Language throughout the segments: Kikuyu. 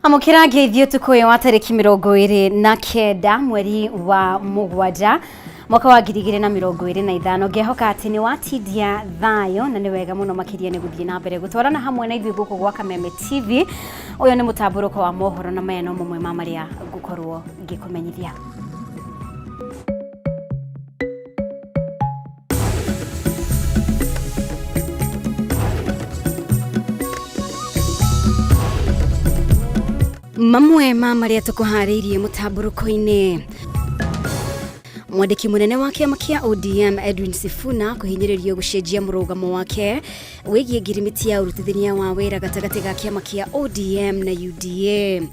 Amũkĩra ngeithio ũtukũ ũyũ wa tarĩki 29 mweri wa 7 mwaka wa 2025. Ngehoka atĩ nĩ watindia thayũ na nĩ wega mũno makĩria nĩ gũthiĩ na mbere gũtwarana hamwe na ithuĩ gũkũ gwa Kameme TV. Ũyũ nĩ mũtambũrũko wa mohoro na maya no mamwe ma marĩa ngũkorwo ngĩkũmenyithia. Mamwe ma marĩa tũkũharĩirie mũtambũrũko-inĩ: mwandĩki mũnene wa kĩama kĩa ODM Edwin Sifuna kũhinyĩrĩrio gũcenjia mũrũgamo wake wĩgiĩ ngirimiti ya ũrutithania wa wĩra gatagatĩ ga kĩama kĩa ODM na UDA.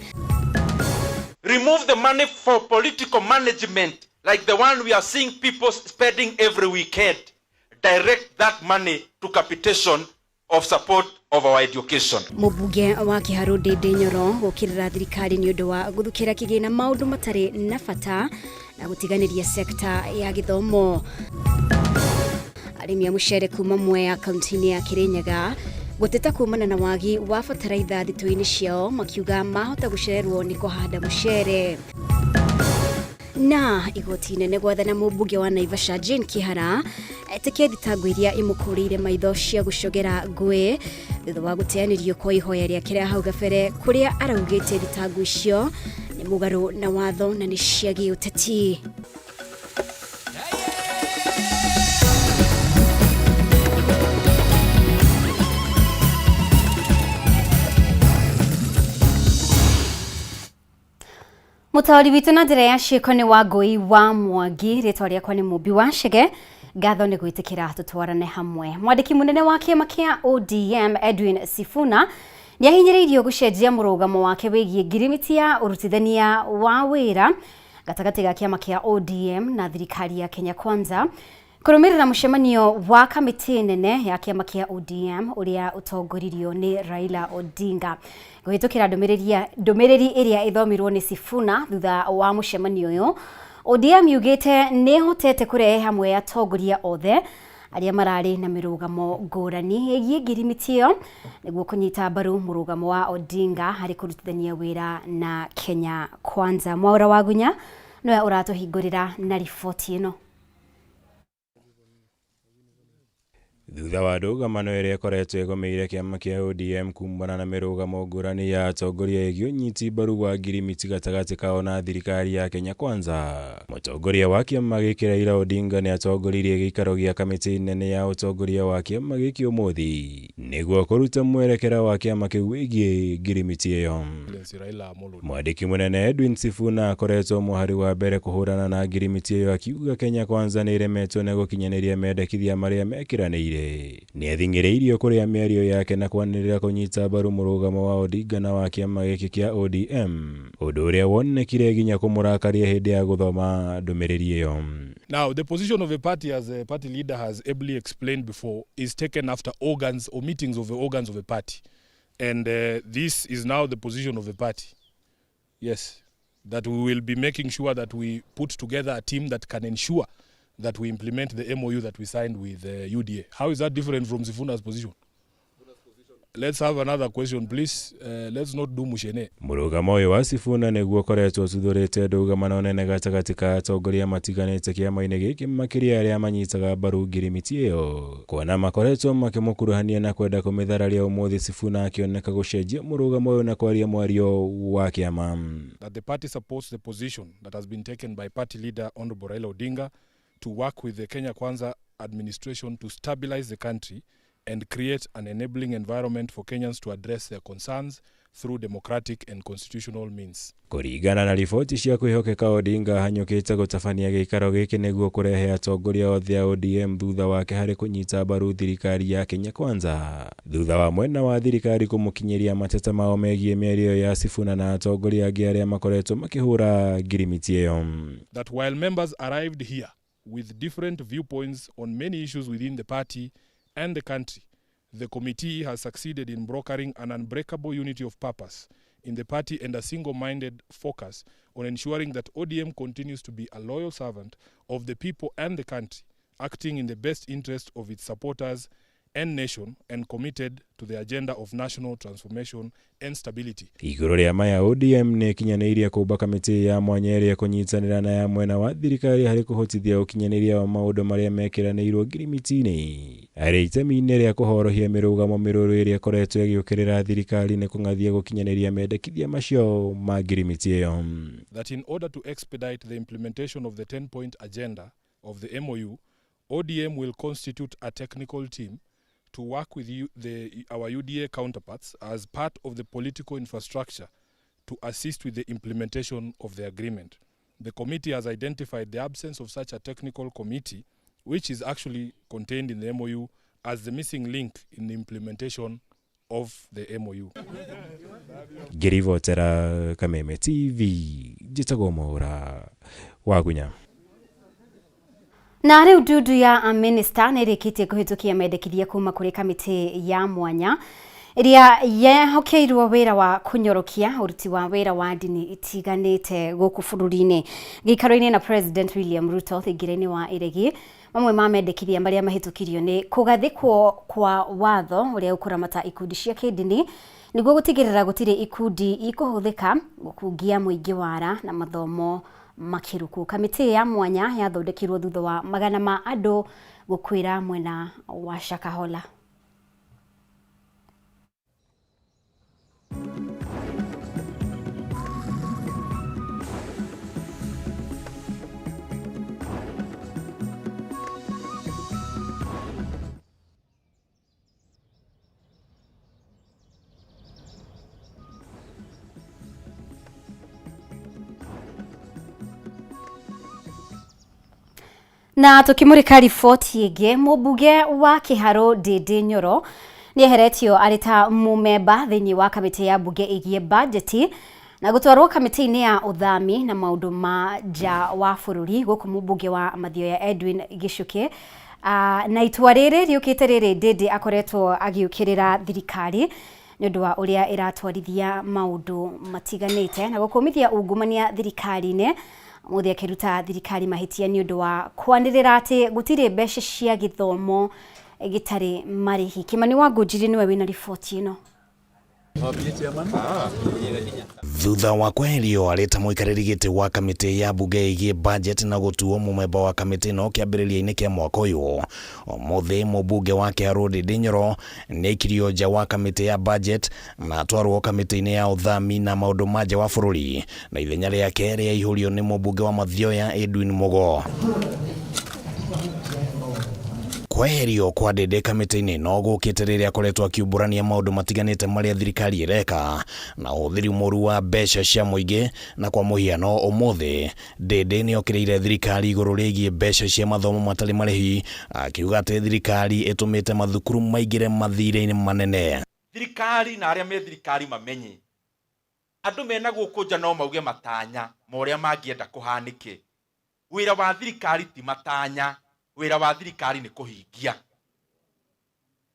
Remove the money for political management like the one we are seeing people spending every weekend. Direct that money to capitation of support of our education. Mũmbunge wa Kĩharũ Ndĩndĩ Nyoro gũkĩrĩra thirikari nĩ ũndũ wa gũthukĩra kĩgĩna maũndũ matarĩ na bata na gũtiganĩria sekta ya gĩthomo. Arĩmi a mũcere kuma Mwea kaunti-inĩ ya Kĩrĩnyaga gũteta kumana na wagi wa bataraitha thitũ-inĩ ciao, makiuga mahota gũcererwo nĩ kũhanda mũcere. Na igoti inene gwathana mũmbunge wa Naivasha Jane Kihara etĩkie thitango iria imũkũrĩire maitho cia gũcogera ngũĩ thutha wa gũteanĩrio kwa ihoya rĩake rĩa hau gabere, kũrĩa araugĩte thitango icio nĩ mũgarũ na watho na nĩ cia gĩũteti. Mũtaũri witũ na njĩra ya ciĩko nĩ Wangũi wa Mwangi. Rĩtwa rĩakwa nĩ Mũmbi wa Chege. Ngatho nĩ gwĩtĩkĩra tũtwarane hamwe. Mwandĩki mũnene wa kĩama kĩa ODM Edwin Sifuna nĩ ahinyĩrĩirio gũcenjia mũrũgamo wake wĩgiĩ ngirimiti ya ũrutithania wa wĩra gatagatĩ ga kĩama kĩa ODM na thirikari ya Kenya Kwanza, kũrũmĩrĩra mũcemanio wa kamĩtĩ nene ya kĩama kĩa ODM ũrĩa ũtongoririo nĩ Raila Odinga. Kũhĩtũkĩra ndũmĩrĩri ĩrĩa ĩthomirwo nĩ Sifuna thutha wa mũcemanio ũyũ, ODM yugĩte nĩ ĩhotete kũrehe hamwe atongoria othe arĩa mararĩ na mĩrũgamo ngũrani ĩgiĩ ngirimiti ĩyo nĩguo kũnyita mbaru mũrũgamo wa Odinga harĩ kũrutithania wĩra na Kenya Kwanza. Mwaũra wa Gunya nĩwe ũratũhingũrĩra na riboti ĩno. Thutha wa ndũgamano ĩrĩa ĩkoretwo ĩgomeire kĩama kĩa ODM kumana na mĩrũgamo ngũrani ya atongoria ĩgiĩ ũnyiti mbaru wa ngirimiti gatagatĩ kao na thirikari ya Kenya Kwanza, mũtongoria wa kĩama gĩkĩ Raila Odinga nĩ atongoririe gĩikaro gĩa kamĩtĩ nene ya ũtongoria wa kĩama gĩkĩ ũmũthĩ nĩguo kũruta mwerekera wa kĩama kĩu wĩgiĩ ngirimiti ĩyo. Mwandĩki mũnene Edwin Sifuna akoretwo mũhari wa mbere kũhũrana na ngirimiti ĩyo, akiuga Kenya Kwanza nĩ ĩremetwo nĩ gũkinyanĩria mendekithia marĩa mekĩranĩire. Nĩ athing'ĩrĩirio kũrĩa mĩario yake na kwanĩrĩra kũnyita mbaru mũrũgamo wa Odinga na wa kĩama gĩkĩ kĩa ODM, ũndũ ũrĩa wonekire nginya kũmũrakaria hĩndĩ ya gũthoma ndũmĩrĩri ĩyo. Now, the position of a party, as a party leader has ably explained before, is taken after organs or meetings of the organs of a party. And this is now the position of the party. Yes, that we will be making sure that we put together a team that can ensure that we implement the MOU that we signed with UDA. How is that different from Sifuna's position? Let's have another question, please. Let's not do mushene. Mũrũgamo ũyũ wa Sifuna nĩguo ũkoretwo ũtuthũrĩte ndũgamano nene gatagatĩ ka atongoria matiganĩte kĩama-inĩ gĩkĩ, makĩria arĩa manyitaga mbaru ngirimiti ĩyo, kuona makoretwo makĩmũkuruhania na kwenda kũmĩthararia. Ũmũthĩ Sifuna akĩoneka gũcenjia mũrũgamo ũyũ na kwaria mwario wa kĩama. That the party supports the position that has been taken by party leader Honorable Raila Odinga to work with the Kenya Kwanza administration to stabilize the country and create an enabling environment for Kenyans to address their concerns through democratic and constitutional means. Kũringana na riboti cia kwĩhokeka, Odinga ahanyũkĩte gũtabania gĩikaro gĩkĩ nĩguo kũrehe atongoria othe a ODM thutha wake harĩ kũnyita mbaru thirikari ya Kenya Kwanza, thutha wa mwena wa thirikari kũmũkinyĩria mateta mao megiĩ mĩario ya Sifuna na atongoria angĩ arĩa makoretwo makĩhũra ngirimiti ĩyo. That while members arrived here with different viewpoints on many issues within the party and the country, the committee has succeeded in brokering an unbreakable unity of purpose in the party and a single-minded focus on ensuring that ODM continues to be a loyal servant of the people and the country, acting in the best interest of its supporters and nation and committed to the agenda of national transformation and stability. Igũrũ rĩa maya, ODM nĩ ĩkinyanĩirie kũmba kamĩtĩ ya mwanya ĩrĩa ĩkũnyitanĩra na ya mwena wa thirikari harĩ kũhotithia ũkinyanĩria wa maũndũ marĩa mekĩranĩirwo ngirimiti-inĩ arĩ itemi-inĩ rĩa kũhorohia mĩrũgamo mĩrũrũ ĩrĩa ĩkoretwo ĩgĩũkĩrĩra thirikari nĩ kũng'athia gũkinyanĩria mendekithia macio ma ngirimiti ĩyo. That in order to expedite the implementation of the 10-point agenda of the MOU, ODM will constitute a technical team to work with our UDA counterparts as part of the political infrastructure to assist with the implementation of the agreement. The committee has identified the absence of such a technical committee, which is actually contained in the MOU, as the missing link in the implementation of the MOU. Ngĩribotera Kameme TV, njĩtagwo Mwaũra Wagunya. Na rĩu ndundu ya minista nĩ ĩrĩkĩtie kũhĩtũkia mendekithia kuma kũrĩ kamĩtĩ ya mwanya ĩrĩa yehokeirwo wĩra wa kũnyorokia ũruti wa wĩra wa ndini itiganĩte gũkũ bũrũri-inĩ. Gĩikaro-inĩ na President William Ruto thingira-inĩ wa Iregi, mamwe ma mendekithia marĩa mahĩtũkirio nĩ kũgathĩkwo kwa watho ũrĩa ũkũramata ikundi cia kĩndini nĩguo gũtigĩrĩra gũtirĩ ikundi ikũhũthĩka gũkungia mũingĩ wara na mathomo makiruku. Kamĩtĩ ya mwanya yathondekirwo thutha wa magana ma andũ gũkuĩra mwena wa Shakahola. Na tukimurika riboti ĩngĩ, mũmbunge wa Kĩharũ Ndindi Nyoro nĩeheretio arĩ ta mũmemba thĩinĩ wa kamĩtĩ ya mbunge ĩgiĩ bajeti na gũtwarwo kamĩtĩ-inĩ ya ũthami na maũndũ ma nja wa bũrũri gũkũ mũmbunge wa Mathioya Edwin Gichuki. Na itua rĩrĩ rĩũkĩte rĩrĩ Ndindi akoretwo agĩũkĩrĩra thirikari nĩ ũndũ wa ũrĩa ĩratwarithia maũndũ matiganĩte na gũkũmithia ungumania thirikari-inĩ. Mũthĩ akĩruta thirikari mahĩtia nĩ ũndũ wa kwanĩrĩra atĩ gũtirĩ mbeca cia gĩthomo gĩtarĩ marĩhi. Kĩmani wa Ngũnjiri nĩwe wĩna riboti ĩno. Thutha wa kweherio arĩ ta mũikarĩri gĩtĩ wa kamĩtĩ ya mbunge ĩgiĩ budget na gũtuo mũmemba wa kamĩtĩ ĩno kĩambĩrĩria-inĩ kĩa mwaka ũyũ, ũmũthĩ mũmbunge wa Kĩharũ Ndindi Nyoro nĩaikirio nja wa kamĩtĩ ya budget na atwarwo kamĩtĩ-inĩ ya ũthami na maũndũ ma nja wa bũrũri, na ithenya rĩake rĩaihũrio nĩ mũmbunge wa Mathioya Edwin Mugo. Kweherio kwa Ndindi kamĩtĩ-inĩ no gũkĩte rĩrĩa akoretwo akiumbũrania maũndũ matiganĩte marĩa thirikari ĩreka na ũhũthĩri mũru wa mbeca cia mũingĩ, na kwa mũhiano ũmũthĩ Ndindi nĩokĩrĩire thirikari igũrũ rĩgiĩ mbeca cia mathomo matarĩ marĩhi, akiuga atĩ thirikari ĩtũmĩte mathukuru maingĩre mathirĩ-inĩ manene. Thirikari na arĩa me thirikari mamenye andũ mena gũkũ nja no mauge matanya ma ũrĩa mangĩenda kũhanĩke. Wĩra wa thirikari ti matanya, wĩra wa thirikari nĩ kũhingia.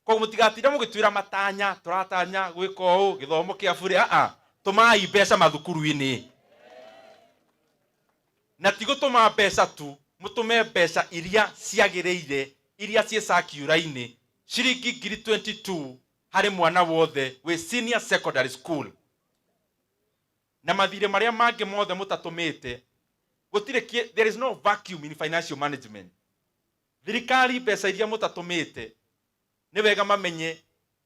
Koguo mũtigatinda mũgĩtwĩra matanya, tũratanya gwĩka ũũ, gĩthomo kĩa bure, aa, tũmai mbeca mathukuru-inĩ. Na ti gũtũma mbeca tu, mũtũme mbeca iria ciagĩrĩire, iria ciĩ circular-inĩ, ciringi ngiri 22 harĩ mwana wothe wĩ senior secondary school. Na mathirĩ marĩa mangĩ mothe mũtatũmĩte, gũtirĩ, there is no vacuum in financial management. Thirikari mbeca iria mũtatũmĩte nĩ wega mamenye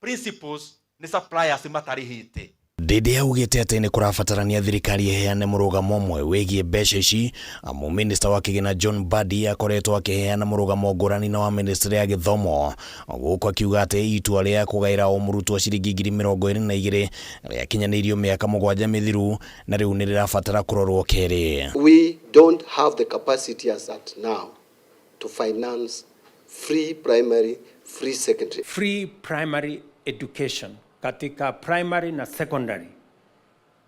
principles nĩ suppliers matarĩhĩte. Ndindi augĩte atĩ nĩ kũrabatarania thirikari ĩheane mũrũgamo ũmwe wĩgiĩ mbeca ici, amu minista wa kĩgĩna John Mbadi akoretwo akĩheana mũrũgamo ngũrani na wa ministry ya gĩthomo, gũkũ akiuga atĩ itua rĩa kũgaĩra o mũrutwo ciringi ngiri 22 rĩakinyanĩirio mĩaka 7 mĩthiru na rĩu nĩ rĩrabatara kũrorwo kerĩ. We don't have the capacity as at now to finance free primary, free secondary. Free primary education katika primary na secondary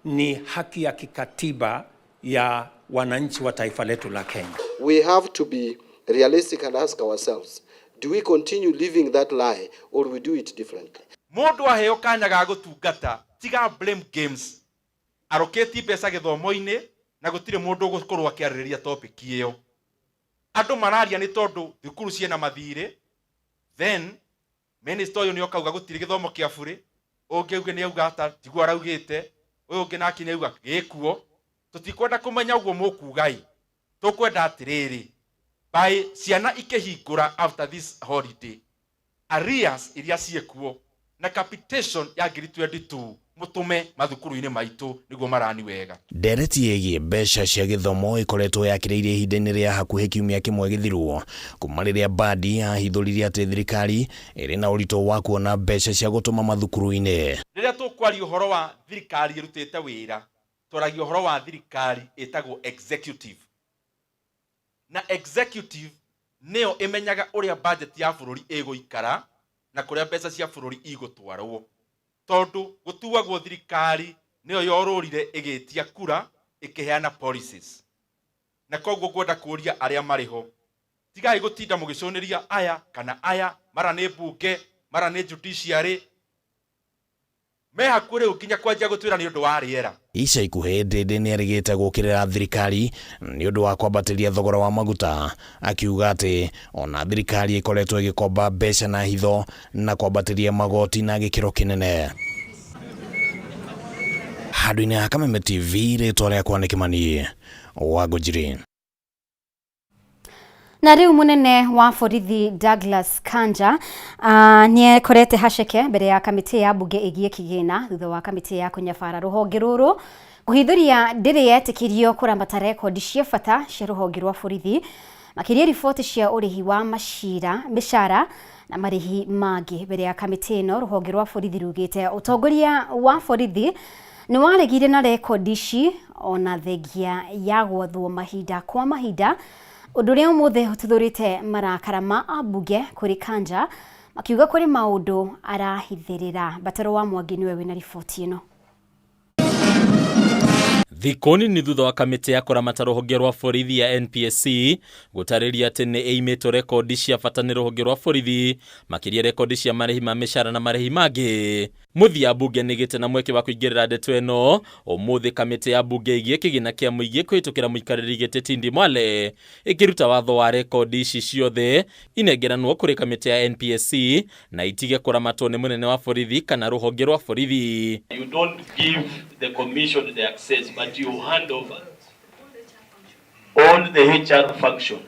ni haki ya kikatiba ya wananchi wa taifa letu la Kenya. We have to be realistic and ask ourselves, do we continue living that lie or we do it differently? Mundu aheo kanya ga gutungata tiga blame games, aroketi mbeca githomo-inĩ na gutire mundu ugukorwo akiarĩrĩria topic iyo. Andu mararia ni tondu thukuru ciena mathirĩ, then Minister ũyũ nĩ okauga gũtirĩ gĩthomo kĩa bure, ũngĩ auge nĩ auga ata tiguo araugĩte, ũyũ ũngĩ nake nĩ auga gĩkuo. Tũtikwenda kũmenya ũguo mũkuga ĩ, tũkwenda atĩrĩrĩ, by ciana ikĩhingũra after this holiday, arrears iria ciĩkuo na capitation ya 2022 mũtũme mathukuru-inĩ maitũ nĩguo marani wega. Ndereti ĩgiĩ mbeca cia gĩthomo ĩkoretwo yakĩrĩirie ihinda-inĩ rĩa hakuhĩ kiumia kĩmwe gĩthiru kuma rĩrĩa Mbadi ahithũririe atĩ thirikari ĩrĩ na ũritũ wa kuona mbeca cia gũtũma mathukuru-inĩ. Rĩrĩa tũkwaria ũhoro wa thirikari ĩrutĩte wĩra, twaragia ũhoro wa thirikari ĩtagwo executive, na executive nĩyo ĩmenyaga ũrĩa budget ya bũrũri ĩgũikara na kũrĩa mbeca cia bũrũri igũtwarwo, tondũ gũtuagwo thirikari nĩyo yorũrire ĩgĩtia kura ĩkĩheana policies. Na koguo ngwenda kũria arĩa marĩ ho, tigai gũtinda mũgĩcũnĩria aya kana aya, mara nĩ mbunge, mara nĩ judiciary, me hakuhĩ rĩu nginya kwanjia gũtwĩra nĩ ũndũ wa rĩera. Ica ikuhĩ Ndĩndĩ nĩerĩgĩte gũkĩrĩra thirikari nĩ ũndũ wa kwambatĩria thogora wa maguta, akiuga atĩ ona thirikari ĩkoretwo ĩgĩkomba mbeca na hitho na kwambatĩria magoti na gĩkĩro kĩnene. Handũ-inĩ ha Kameme TV, rĩtwa rĩakwa nĩ Kĩmani wa Ngũnjiri. Na rĩu mũnene wa borithi Douglas Kanja nĩ ekorete haceke mbere ya kamĩtĩ ya mbunge ĩgiĩ kĩgĩna thutha wa kamĩtĩ ya kũnyabara rũhonge rũrũ kũhithũria ndĩrĩ yetĩkĩrio kũramata rekondi cia bata cia rũhonge rwa borithi, makĩria riboti cia ũrĩhi wa macira, mĩcara na marĩhi mangĩ. Mbere ya kamĩtĩ ĩno rũhonge rwa borithi rugĩte ũtongoria wa borithi nĩ waregire na rekondi ici ona thengia ya gwathwo mahinda kwa mahinda, ũndũ ũrĩa ũmũthĩ ũtuthũrĩte marakara ma ambunge kũrĩ Kanja makiuga kũrĩ maũndũ arahithĩrĩra. Bataro wa Mwangi nĩwe wĩna riboti ĩno. Thikũ nini thutha wa kamĩtĩ ya kũramata rũhonge rwa borithi ya NPSC gũtarĩria atĩ nĩ ĩimĩtwo rekondi cia bata nĩ rũhonge rwa borithi, makĩria rekondi cia marĩhi ma mĩcara na marĩhi mangĩ. Mũthia mbunge nĩ ĩgĩte na mweke wa kũingĩrĩra ndeto ĩno. Ũmũthĩ kamĩtĩ ya mbunge ĩgiĩ kĩgĩna kĩa mũingĩ kũhĩtũkĩra mũikarĩri gĩtĩ Tindi Mwale ĩkĩruta watho wa rekondi ici ciothe inengeranwo kũrĩ kamĩtĩ ya NPSC na itige kũramatwo nĩ mũnene wa borithi kana rũhonge rwa borithi. You don't give the commission the access, but you hand over all the HR function.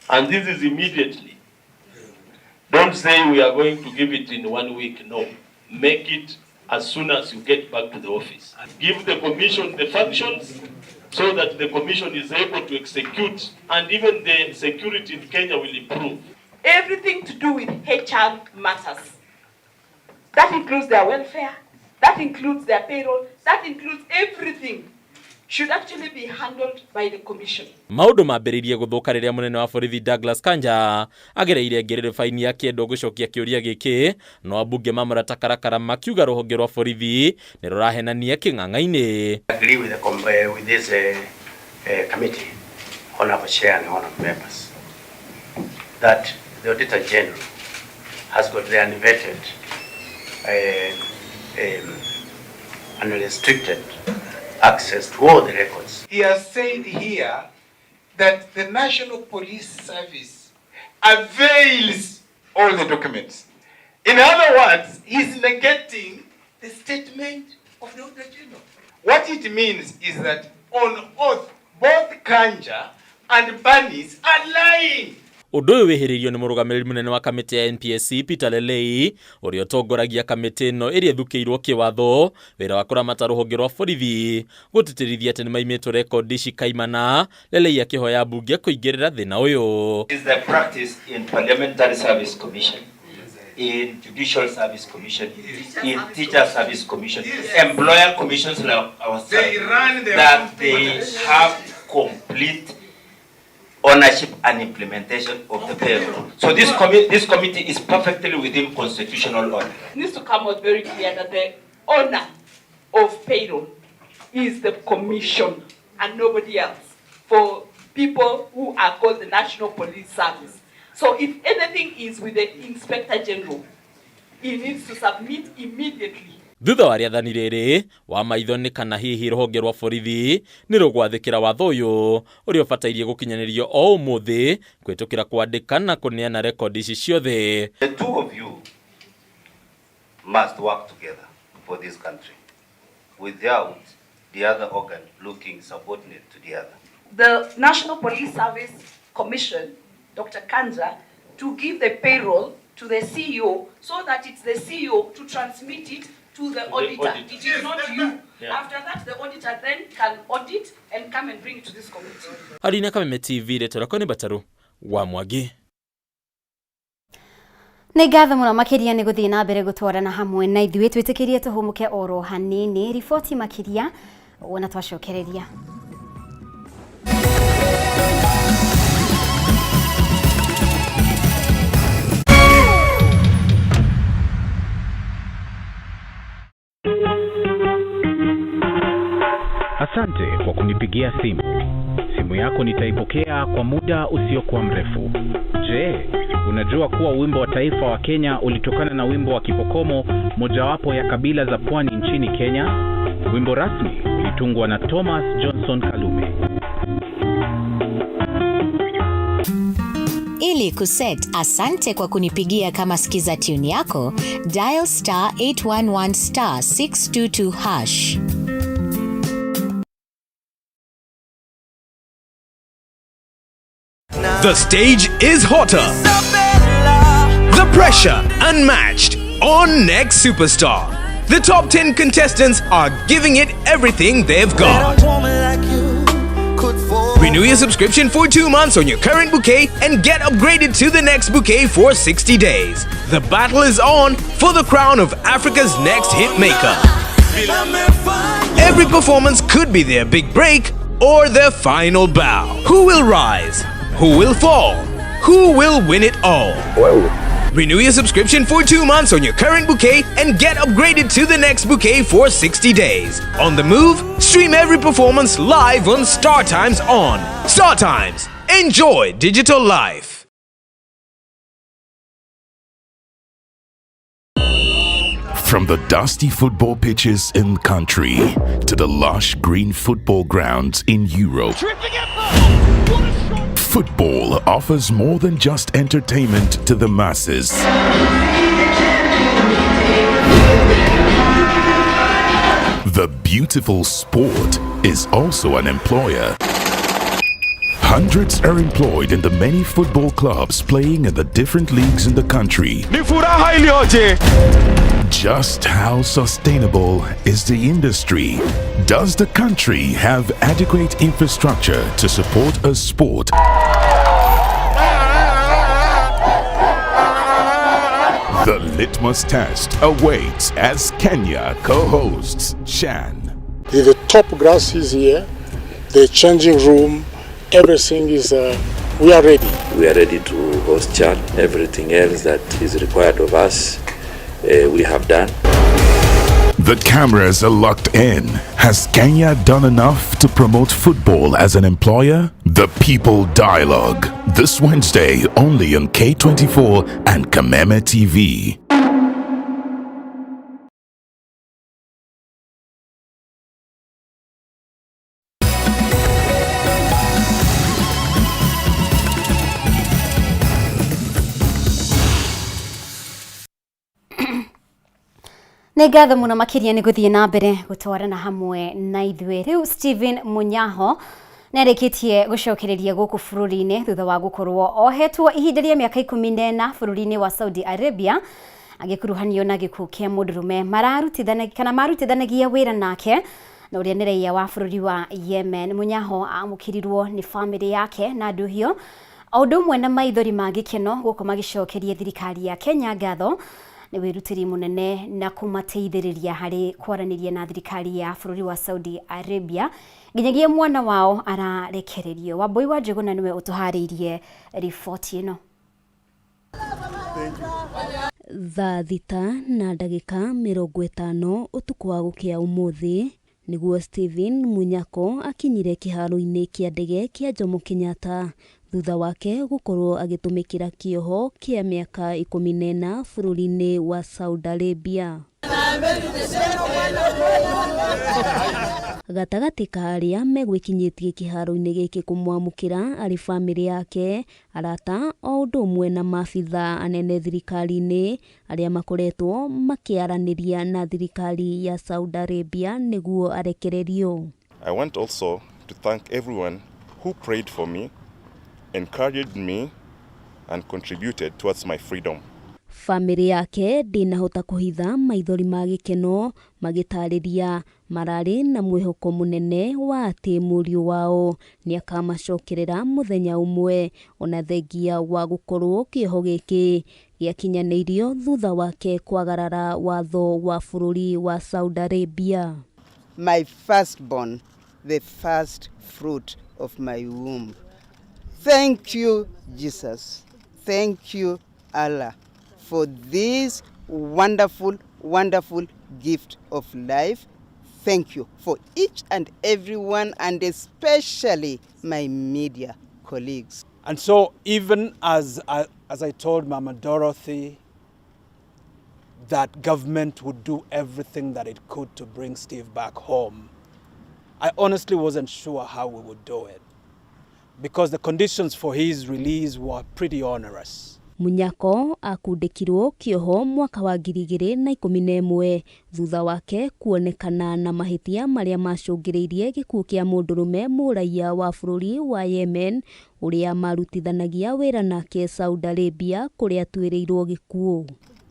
And this is immediately. Don't say we are going to give it in 1 week. No. Make it as soon as you get back to the office. Give the commission the functions so that the commission is able to execute, and even the security in Kenya will improve. Everything to do with HR matters. That includes their welfare, that includes their payroll, that includes everything should actually be handled by the commission. Maũndũ mambĩrĩirie gũthũka rĩrĩa mũnene wa borithi Douglas Kanja agereire ngĩrĩrĩba-inĩ akĩendwo gũcokia kĩũria gĩkĩ, no ambunge mamũrata karakara makiuga rũhonge rwa borithi nĩ rũrahenania kĩng'ang'a-inĩ. I agree with this committee, honorable chair and honorable members, that the Auditor General has got the unvetted unrestricted access to all the records. He has said here that the National Police Service avails all the documents. In other words, he's negating the statement of the Auditor General. What it means is that on oath, both Kanja and Banis are lying. Ũndũ ũyũ wĩhĩrĩirio nĩ mũrũgamĩrĩri mũnene wa kamĩtĩ ya NPSC Peter Lelei ũrĩa ũtongoragia kamĩtĩ ĩno ĩrĩa ĩthukĩirwo kĩwatho wĩra wa kũramata rũhonge rwa borithi gũtĩtĩrithia atĩ nĩmaimĩtwo rekondi ici kaimana. Lelei akĩhoya mbunge kũingĩrĩra thĩna ũyũ. Is the practice in Parliamentary Service Commission, in Judicial Service Commission, in Teacher Service Commission, employer commissions like ourselves, that they have complete ownership and implementation of the payroll. So this committee is perfectly within constitutional order. It needs to come out very clear that the owner of payroll is the commission and nobody else, for people who are called the National Police Service. So if anything is with the Inspector General, he needs to submit immediately. Thutha wa rĩathani rĩrĩ wa maitho nĩ kana hihi rũhonge rwa borithi nĩ rũgwathĩkĩra watho ũyũ ũrĩa ũbatairie gũkinyanĩrio o ũmũthĩ kũhĩtũkĩra kwandĩka na kũneana rekondi ici ciothe. The two of you must work together for this country without the other organ looking subordinate to the other. The National Police Service Commission, Dr. Kanja, to give the payroll to the CEO so that it's the CEO to transmit it to the auditor. Auditor. It is not you. Yeah. After that, the auditor then can audit and come and bring it to this committee. Harina Kameme TV, rĩtwa rĩakwa nĩ Batarũ wa Mwangi. Nĩ ngatho mũno makĩria nĩ gũthiĩ na mbere gũtwarana hamwe na ithuĩ. Twĩtĩkĩrie tũhũmũke oro hanini, riboti makĩria wona twacokereria. Asante kwa kunipigia simu. Simu yako nitaipokea kwa muda usiokuwa mrefu. Je, unajua kuwa wimbo wa taifa wa Kenya ulitokana na wimbo wa Kipokomo, mojawapo ya kabila za pwani nchini Kenya? Wimbo rasmi ulitungwa na Thomas Johnson Kalume. Ili kuset asante kwa kunipigia kama skiza tune yako, dial star 811 star 622 hash. The stage is hotter. The pressure unmatched on Next Superstar. The top 10 contestants are giving it everything they've got. Renew your subscription for 2 months on your current bouquet and get upgraded to the next bouquet for 60 days. The battle is on for the crown of Africa's next hit maker. Every performance could be their big break or their final bow. Who will rise? Who will fall? Who will win it all? Renew your subscription for 2 months on your current bouquet and get upgraded to the next bouquet for 60 days. On the move, stream every performance live on Star Times On. Star Times, enjoy digital life. From the dusty football pitches in the country to the lush green football grounds in Europe, football offers more than just entertainment to the masses. The beautiful sport is also an employer. Hundreds are employed in the many football clubs playing in the different leagues in the country. Ni furaha iliyoje! Just how sustainable is the industry? Does the country have adequate infrastructure to support a sport The litmus test awaits as Kenya co-hosts Chan. The top grass is here, the changing room, everything is, we are ready. We are ready to host Chan. Everything else that is required of us, we have done. The cameras are locked in. Has Kenya done enough to promote football as an employer? The People Dialogue. This Wednesday, only on K24 and Kameme TV. Nĩ ngatho mũno makĩria nĩ gũthiĩ na mbere gũtwarana hamwe na ithuĩ. Rĩu Stephen Munyaho nĩ arĩkĩtie gũcokereria gũkũ bũrũri-inĩ thutha wa gũkorwo ohetwo ihinda rĩa mĩaka 14 bũrũri-inĩ wa Saudi Arabia agĩkuruhanio na gĩkuũ kĩa mũndũrũme mararutithanagia kana marutithanagia wĩra nake na ũrĩa nĩ raia wa bũrũri wa Yemen. Munyaho amũkĩrirwo nĩ bamĩrĩ yake na ndũhio o ũndũ ũmwe na maithori ma gĩkeno gũkũ magĩcokeria thirikari ya Kenya ngatho nĩ wĩrutĩri mũnene na kũmateithĩrĩria harĩ kwaranĩria na thirikari ya bũrũri wa Saudi Arabia nginyagia mwana wao ararekererio. Wambui wa Njũgũna nĩwe ũtũharĩirie riboti ĩno. Thaa 6:50 ũtukũ wa gũkĩa ũmũthĩ nĩguo Stephen Munyako akinyire kĩharo-inĩ kĩa ndege kĩa Jomo Kenyatta thutha wake gũkorwo agĩtũmĩkĩra kĩoho kĩa mĩaka 14 bũrũri-inĩ wa Saudi Arabia. Gatagatĩ ka arĩa megwĩkinyĩtie kĩharo-inĩ gĩkĩ kũmwamũkĩra arĩ bamĩrĩ yake, arata o ũndũ ũmwe na maabitha anene thirikari-inĩ arĩa makoretwo makĩaranĩria na thirikari ya Saudi Arabia nĩguo arekererio. I want also to thank everyone who prayed for me, encouraged me, and contributed towards my freedom. Bamĩrĩ yake ndĩnahota kũhitha maithori ma gĩkeno magĩtarĩria mararĩ na mwĩhoko mũnene wa atĩ mũriũ wao nĩakamacokerera mũthenya ũmwe ona thengia wa gũkorwo kĩoho gĩkĩ gĩakinyanĩirio thutha wake kwagarara watho wa bũrũri wa Saudi Arabia. My firstborn, the first fruit of my womb. Thank you, Jesus. Thank you, Allah, for this wonderful, wonderful gift of life. Thank you for each and every one, and especially my media colleagues. And so even as I told Mama Dorothy that government would do everything that it could to bring Steve back home, I honestly wasn't sure how we would do it, because the conditions for his release were pretty onerous. Munyako akundĩkirwo kĩoho mwaka wa 2011 thutha wake kuonekana na mahĩtia marĩa macũngĩrĩirie gĩkuũ kĩa mũndũrũme mũraiya wa bũrũri wa Yemen ũrĩa marutithanagia wĩra nake Saudi Arabia kũrĩa atuĩrĩirwo gĩkuũ.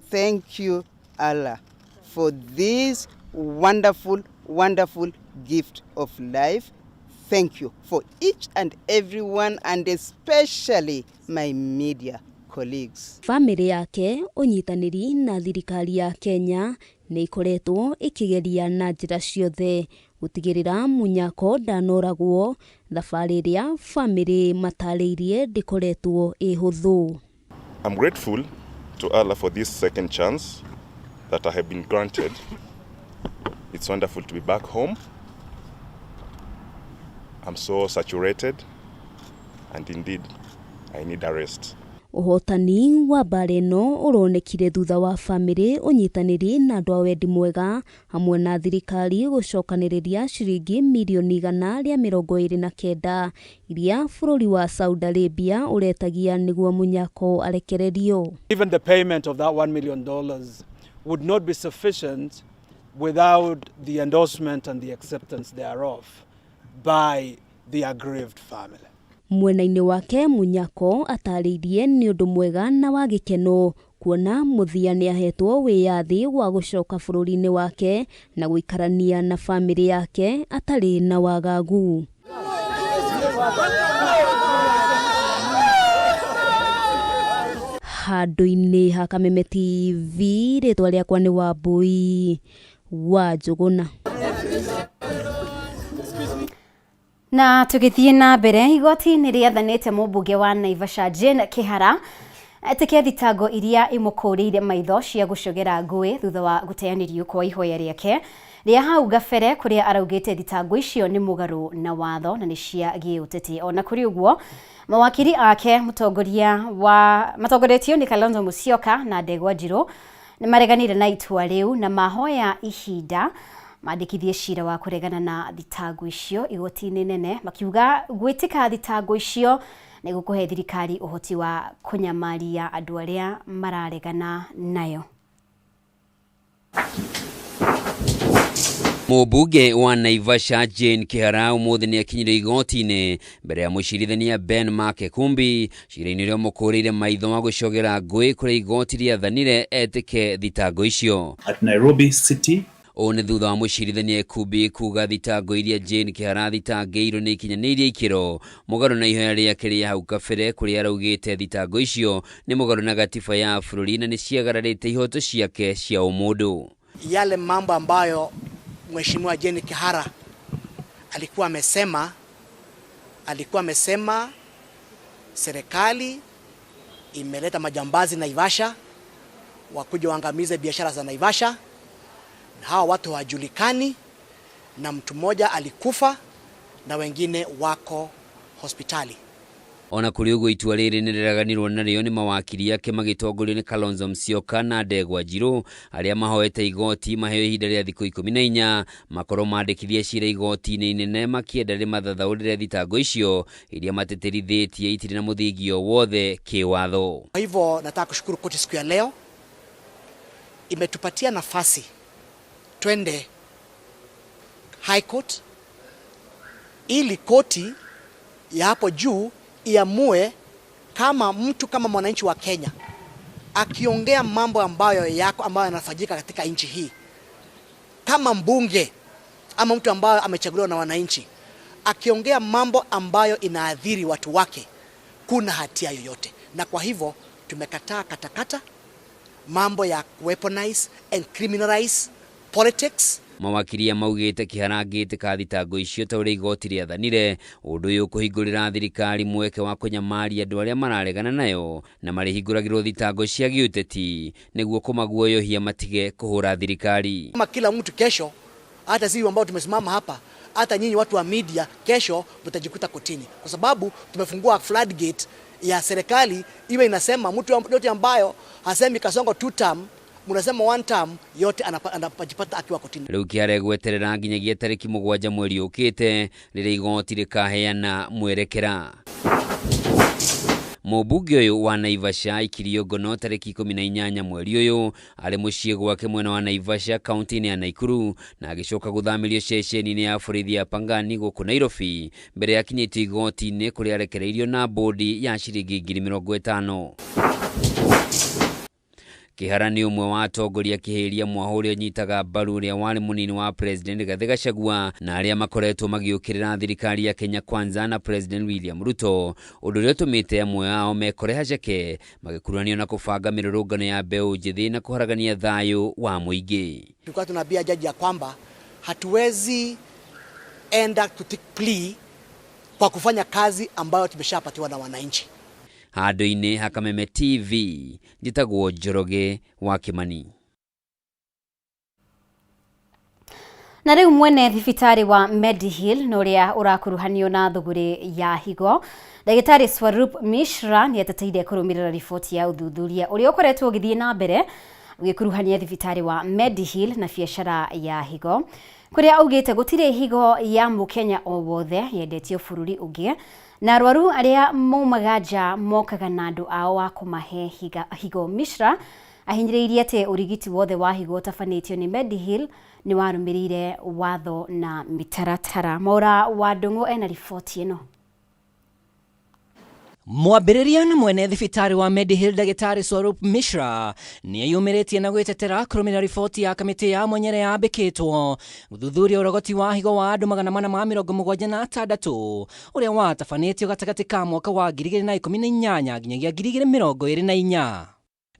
Thank you, Allah, for this wonderful, wonderful gift of life. Thank you for each and every one, and especially my media colleagues. Bamĩrĩ yake ũnyitanĩri na thirikari ya Kenya nĩ ikoretwo ĩkĩgeria na njĩra ciothe gũtigĩrĩra Munyako ndanoragwo, thabarĩ ĩrĩa bamĩrĩ matarĩirie ndĩkoretwo ĩ hũthũ. I'm grateful to Allah for this second chance that I have been granted. It's wonderful to be back home. I'm so saturated, and indeed, I need a rest. Ũhotani wa mbara ĩno ũronekire thutha wa bamĩrĩ ũnyitanĩri na andũ a wendi mwega hamwe na thirikari gũcokanĩrĩria ciringi mirioni 129 iria bũrũri wa Saudi Arabia ũretagia nĩguo Munyako arekererio. Even the payment of that $1 million would not be sufficient without the endorsement and the acceptance thereof by the aggrieved family. Mwena-inĩ wake Munyako atarĩirie nĩ ũndũ mwega na wa gĩkeno kuona mũthia nĩahetwo wĩyathi wa gũcoka bũrũri-inĩ wake na gũikarania na bamĩrĩ yake atarĩ na wagagu. Handũ-inĩ ha Kameme TV, rĩtwa rĩakwa nĩ Wambui wa Njũgũna. Na tũgĩthiĩ na mbere, igoti nĩ rĩathanĩte mũmbunge wa Naivasha Jane Kihara etĩkie thitango iria imũkũrĩire maitho cia gũcogera ngũĩ thutha wa gũteanĩrio kwa ihoya rĩake rĩa hau gabere kũrĩa araugĩte thitango icio nĩ mũgarũ na watho na nĩ cia gĩũteti. Ona kũrĩ ũguo, mawakiri ake mũtongoria wa matongoretio nĩ Kalonzo Musyoka na Ndegwa Njirũ nĩ mareganire na itua rĩu na mahoya ihinda mandĩkithie cira wa kũregana na thitango icio igoti-inĩ nene, makiuga gwĩtĩka thitango icio nĩ gũkũhe thirikari ũhoti wa kũnyamaria andũ arĩa mararegana nayo. Mũmbunge wa Naivasha Jane Kihara ũmũthĩ nĩakinyire igoti-inĩ mbere ya mũcirithania Ben Mark Ekumbi cira-inĩ ũrĩa ũmũkũrĩire maitho wa gũcogera ngũĩ kũrĩa igoti rĩathanire etĩke thitango icio. At Nairobi City Ũũ nĩ thutha wa mũcirithania Ekumbi kuga thitango iria Jane Kihara athitangĩirwo nĩ ikinyanĩirie ikĩro mũgarũ na ihoya rĩake rĩa hau kabere kũrĩa araugĩte thitango icio nĩ mũgarũ na gatiba ya bũrũri na nĩ ciagararĩte ihoto ciake cia ũmũndũ. Yale mambo ambayo Mheshimiwa Jane Kihara alikuwa amesema serikali imeleta majambazi Naivasha wakuja waangamize biashara za Naivasha. Hawa watu hawajulikani na mtu mmoja alikufa na wengine wako hospitali. Ona kũrĩ ũguo itua rĩrĩ nĩrĩreganirwo narĩo nĩ mawakiri ake magĩtongorio nĩ Kalonzo Musyoka na Ndegwa Njirũ arĩa mahoete igoti maheo ihinda rĩa thikũ 14 makorwo mandĩkithia cira igoti-inĩ inene makĩenda rĩmathathaũrĩre thitango icio iria matĩtĩrithĩtie itirĩ na mũthingi o wothe kĩwatho. Kwa hivyo nataka kushukuru koti siku ya leo, imetupatia nafasi twende High Court ili koti ya hapo juu iamue kama mtu kama mwananchi wa Kenya akiongea mambo ambayo yako ambayo yanafanyika katika nchi hii, kama mbunge ama mtu ambaye amechaguliwa na wananchi akiongea mambo ambayo inaathiri watu wake, kuna hatia yoyote. Na kwa hivyo tumekataa katakata mambo ya weaponize and criminalize politics. Mawakiri maugĩte Kĩhara angĩtĩka thitango icio ta ũrĩa igoti rĩathanire, ũndũ ũyũ ũkũhingũrĩra thirikari mweke wa kũnyamaria andũ arĩa mararegana nayo na marĩhingũragĩrwo thitango cia gĩũteti nĩguo kũmaguoyohia matige kũhũra thirikari. Kama kila mtu kesho, hata sisi ambao tumesimama hapa, hata nyinyi watu wa media, kesho mtajikuta kotini, kwa sababu tumefungua floodgate ya serikali iwe inasema mtu yote ambayo hasemi Kasongo two term, munasema one term, yote anapajipata akiwa kotini. Rĩu Kĩhara egweterera nginyagia tarĩki 7 mweri ũkĩte rĩrĩa igoti rĩkaheana mwerekera. Mũmbunge ũyũ wa Naivasha aikirio ngono tarĩki 18 mweri ũyũ arĩ mũciĩ gwake mwena wa Naivasha kaunti-inĩ ya Nakuru na agĩcoka gũthamĩrio ceceni-inĩ ya borithi ya Pangani gũkũ Nairobi mbere ya akinyĩtio igoti-inĩ kũrĩa arekereirio na bodi ya ciringi 50,000. Kĩhara nĩ ũmwe wa atongoria kĩhĩria mwaho ũrĩa ũnyitaga mbaru ũrĩa warĩ mũnini wa President Rigathĩ Gachagua na arĩa makoretwo magĩũkĩrĩra thirikari ya Kenya Kwanza na President William Ruto, ũndũ ũrĩa ũtũmĩte amwe ao mekore haceke magĩkuruhanio na kũbanga mĩrũrũngano ya mbeũ njĩthĩ na kũharagania thayũ wa mũingĩ. Tulikuwa tunaambia jaji ya kwamba hatuwezi enda to take plea kwa kufanya kazi ambayo tumeshapatiwa na wananchi. Handũ-inĩ ha Kameme TV njĩtagwo Njoroge wa Kimani. Na rĩu mwene thibitarĩ wa Mediheal na ũrĩa ũrakuruhanio na thũgũrĩ ya higo, Ndagĩtarĩ Swarup Mishra nĩeteteire kũrũmĩrĩra riboti ya ũthuthuria ũrĩa ũkoretwo ũgĩthiĩ na mbere ũgĩkuruhania thibitarĩ wa Mediheal na biacara ya higo, kũrĩa augĩte gũtirĩ higo ya mũkenya o wothe yendetio bũrũri ũngĩ na arwaru arĩa maumaga nja mokaga na andũ ao a kũmahe higo. Mishra ahinyĩrĩirie atĩ ũrigiti wothe wa higo ũtabanĩtio nĩ Mediheal nĩ warũmĩrĩire watho na mĩtaratara. Maura wa Ndung'u ena riboti ĩno. Mwambĩrĩria na mwene thibitarĩ wa Mediheal Ndagĩtarĩ Swarup Mishra nĩeyumĩrĩtie na gwĩtetera kũrũmĩrĩra riboti ya kamĩtĩ ya mwanya ĩrĩa yambĩkĩtwo gũthuthuria ũrogoti wa higo wa andũ 476 ũrĩa watabanĩtio gatagatĩ ka mwaka wa 2018 nginyagia 2024.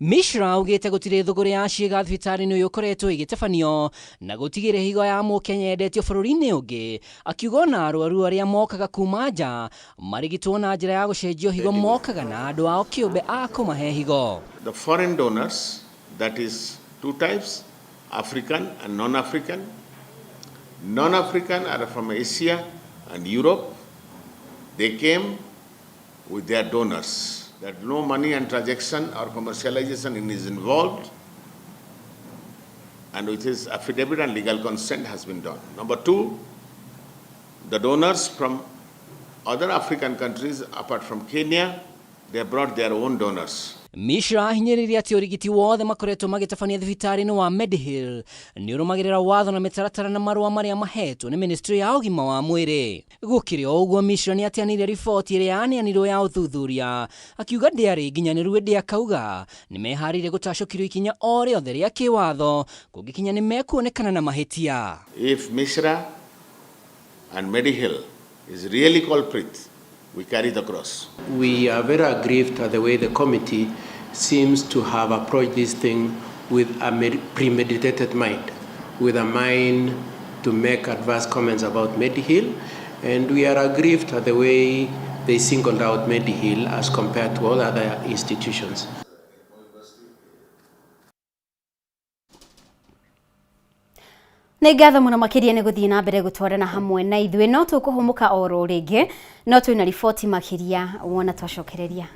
Mishra augĩte gũtirĩ thũgũrĩ ya ciĩga thibitarĩ-inĩ ũyũ ũkoretwo ĩgĩtabanio na gũtigĩrĩ higo ya mũkenya yendetio bũrũri-inĩ ũngĩ, akiuga ona arwaru arĩa mokaga kuma nja marigitwo na njĩra ya gũcenjio higo mokaga na andũ ao kĩũmbe a kũmahe higo. The foreign donors, that is two types, African and non-African. Non-African are from Asia and Europe. They came with their donors. That no money and transaction or commercialization is involved, and which is affidavit and legal consent has been done. Number two, the donors from other African countries apart from Kenya, they brought their own donors. Mishra ahinyĩrĩirie atĩ ũrigiti wothe makoretwo magĩtabania thibitarĩ-inĩ wa Mediheal nĩ ũrũmagĩrĩra watho na mĩtaratara na marũa marĩa mahetwo nĩ ministry ya ũgima wa mwĩrĩ. Gũkĩrĩ o ũguo, Mishra nĩ ateanĩirie riboti ĩrĩa yaneanirwo ya ũthuthuria, akiuga ndĩarĩ nginyanĩru ĩndĩ akauga nĩ meharĩirie gũtacũkĩrio ikinya o rĩothe rĩa kĩwatho kũngĩkinya nĩ mekuonekana na mahĩtia. If Mishra and Mediheal is really culprit, we carry the cross. We are very aggrieved at the way the committee seems to have approached this thing with a premeditated mind, with a mind to make adverse comments about Mediheal, and we are aggrieved at the way they singled out Mediheal as compared to all other institutions. Nĩ ngatho mũno makĩria nĩ gũthiĩ na mbere gũtwarana hamwe na ithuĩ, no tũkũhũmũka oro rĩngĩ, no twĩna riboti makĩria wona twacokereria.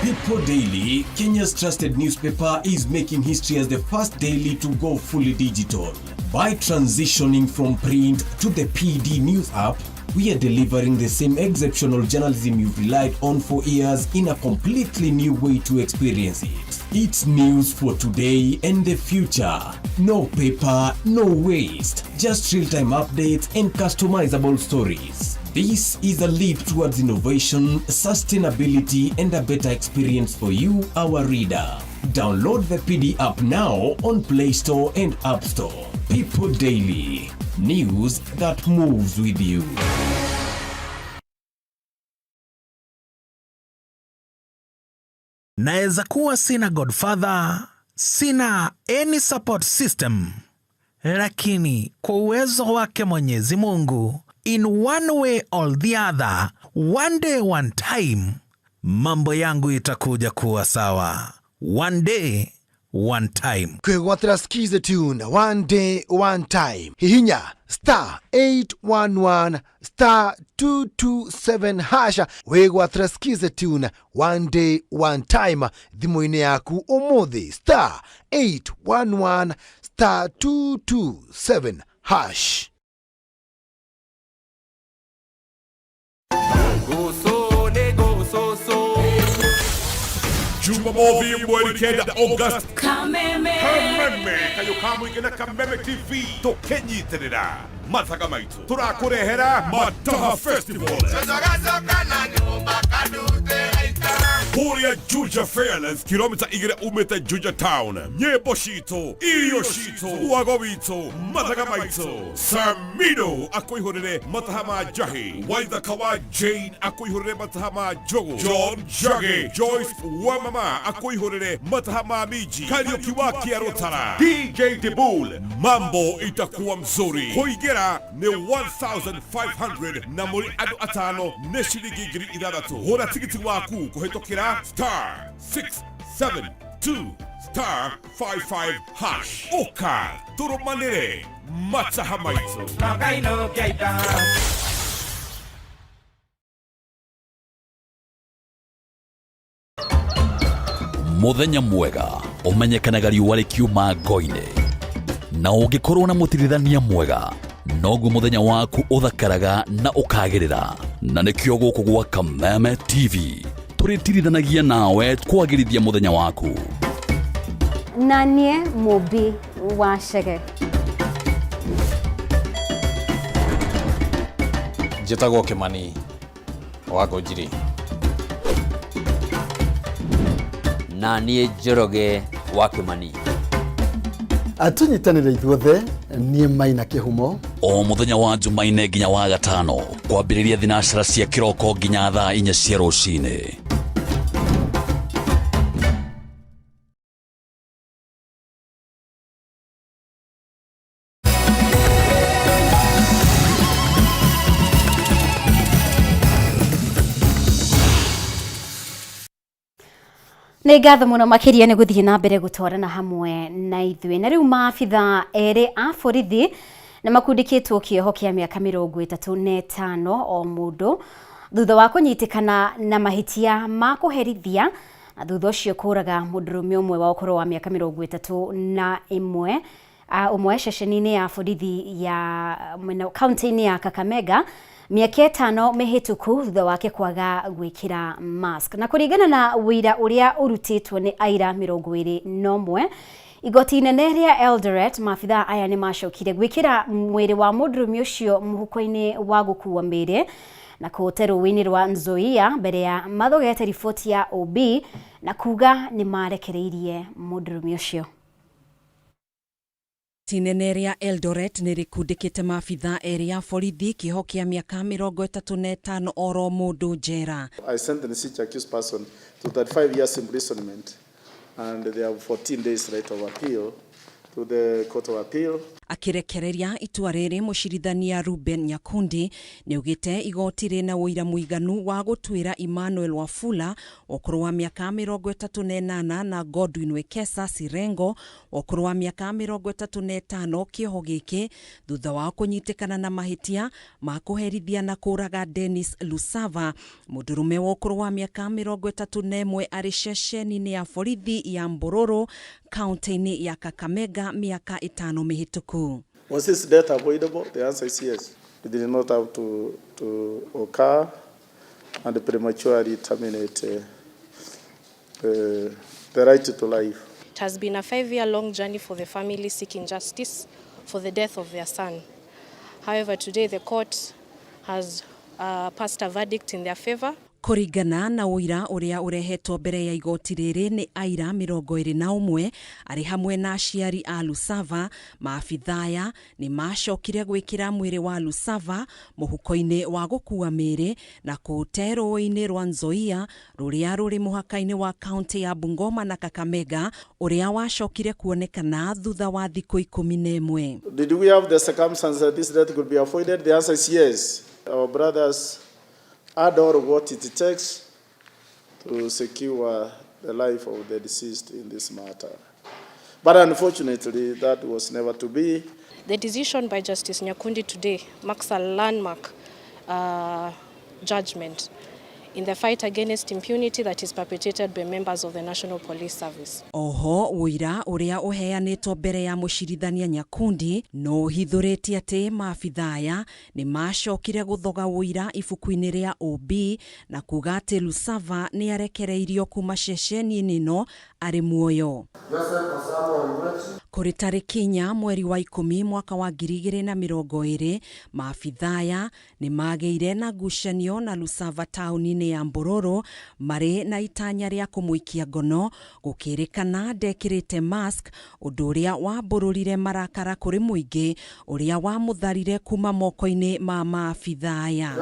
People Daily, Kenya's trusted newspaper, is making history as the first daily to go fully digital. By transitioning from print to the PD News app, we are delivering the same exceptional journalism you've relied on for years in a completely new way to experience it. It's news for today and the future. No paper, no waste. Just real-time updates and customizable stories. This is a leap towards innovation, sustainability, and a better experience for you, our reader. Download the PD app now on Play Store and App Store. People Daily, news that moves with you. Naweza kuwa sina godfather, sina any support system, lakini kwa uwezo wake Mwenyezi Mungu, in one way or the other, one day one time, mambo yangu itakuja kuwa sawa. One day one time. Kwĩgwatĩra Skiza tune one day one time, hihinya star 811 star 227 hasha wĩgwatĩra Skiza tune one day one time thimũ-inĩ yaku ũmũthĩ, star 811 star 227 hash. Jumamothi mweri 9 August, Kameme. Kameme kayo ka mũingĩ na Kameme TV tũkĩnyitĩrĩra mathaga maitũ tũrakũrehera Mataha Festival kũrĩa Juja Fairlands, kilomita 2 umĩte Juja Town. Nyĩmbo citũ, irio citũ, wago witũ, mathaga maitũ. Samino akũihũrĩre mataha ma njahi, Waithaka wa Jane akũihũrĩre mataha ma njũgũ, John Njagi, Joyce Wamama akũihũrĩre mataha ma minji, Kariuki wa Kĩarũtara, DJ Dibul. Mambo itakuwa mzuri. Kũingĩra nĩ 1500 na mũrĩ andũ atano nĩ ciringi 6,000. Hũra tigiti waku kũhĩtũkĩra star 672 star 55 hash. Ũka tũrũmanĩre mataha maitũ. Muthenya mwega ũmenyekanaga riũa rĩkiuma ngo-inĩ, na ũngĩkorwo na mũtirithania mwega noguo mũthenya waku ũthakaraga na ũkagĩrĩra. Na nĩkĩo gũkũ gwa Kameme TV tũrĩtirithanagia nawe kwagĩrithia mũthenya waku. Na niĩ Mũmbi wa Chege. Njĩtagwo Kĩmani wa Ngũnjiri. Na niĩ Njoroge wa Kĩmani. Tũnyitanĩre ithuothe, niĩ Maina Kĩhumo. O mũthenya wa Jumaine nginya wa gatano kwambĩrĩria thinacara cia kĩroko nginya thaa 4 cia rũcinĩ. Nĩ ngatho mũno makĩria nĩ gũthiĩ na mbere gũtwarana hamwe na ithuĩ. Na rĩu maabitha erĩ a borithi nĩ makundĩkĩtwo kĩoho kĩa mĩaka 35 o mũndũ thutha wa kũnyitĩkana na mahĩtia ma kũherithia na thutha ũcio kũraga mũndũrũme ũmwe wa ũkũrũ wa mĩaka 31 ũmwe ceceni-inĩ ya borithi ya kaunti-inĩ ya Kakamega mĩaka 5 mĩhĩtũku thutha wake kwaga gwĩkĩra mask. Na kũringana na ũira ũrĩa ũrutĩtwo nĩ aira 21 igoti inene rĩa Eldoret, maabitha aya nĩ macokire gwĩkĩra mwĩrĩ wa mũndũrũme ũcio mũhuko-inĩ wa gũkua mĩĩrĩ na kũũte rũĩ-inĩ rwa Nzoia mbere ya mathogete riboti ya OB na kuga nĩ marekereirie mũndũrũme ũcio. Inene rĩa Eldoret nĩ rĩkundĩkĩte maabitha erĩ a borithi kĩoho kĩa mĩaka 35 oro mũndũ njera. I sentence each accused person to 35 years imprisonment And they have 14 days right of appeal to the Court of Appeal. Akĩrekereria itua rĩrĩ mũcirithania Reuben Nyakundi nĩaugĩte igoti rĩna ũira mũiganu wa gũtuĩra Emmanuel Wafula wa ũkũrũ wa mĩaka 38 na Godwin Wekesa Sirengo wa ũkũrũ wa mĩaka 35 kĩoho gĩkĩ thutha wao kũnyitĩkana na mahĩtia ma kũherithia na kũraga Dennis Lusava mũndũrũme wa ũkũrũ wa mĩaka 31 arĩ ceceni-inĩ ya borithi ya Mbororo kaunti-inĩ ya Kakamega mĩaka ĩtano mĩhĩtũku. Was this death avoidable? The answer is yes. It did not have to occur and prematurely terminate the right to life. It has been a 5-year-long journey for the family seeking justice for the death of their son. However, today the court has passed a verdict in their favor. Kũringana na ũira ũrĩa ũrehetwo mbere ya igoti rĩrĩ nĩ aira 21 arĩ hamwe na aciari a Lusava, maabitha nĩ macokire gwĩkĩra mwĩrĩ wa Lusava mũhuko-inĩ wa gũkua mĩĩrĩ na kũũte rũĩ-inĩ rwa Nzoia rũrĩa rũrĩ mũhaka-inĩ wa kaunti ya Bungoma na Kakamega, ũrĩa wacokire kuonekana thutha wa thikũ 11. Did we have the circumstance that this death could be avoided? The answer is yes. Our brothers had all what it takes to secure the life of the deceased in this matter. But unfortunately, that was never to be. The decision by Justice Nyakundi today marks a landmark judgment in the fight against impunity that is perpetrated by members of the National Police Service. Oho ũira ũrĩa ũheanĩtwo mbere ya mũcirithania Nyakundi no ũhithũrĩtie atĩ maabitha aya nĩ macokire gũthoga ũira ibuku-inĩ rĩa OB na kuga atĩ Lusava nĩ arekereirio kuma ceceni-inĩ ĩno arĩ muoyo. Kũrĩ tarĩki 4 mweri wa 10 mwaka wa 2020, maabitha aya nĩ magĩire na ngucanio na Lusava taũni-inĩ ya Mbororo marĩ na itanya rĩa kũmũikia ngono, gũkĩrĩkana ndekĩrĩte mask, ũndũ ũrĩa wambũrũrire marakara kũrĩ mũingĩ ũrĩa wamũtharire kuma moko-inĩ ma maabitha aya.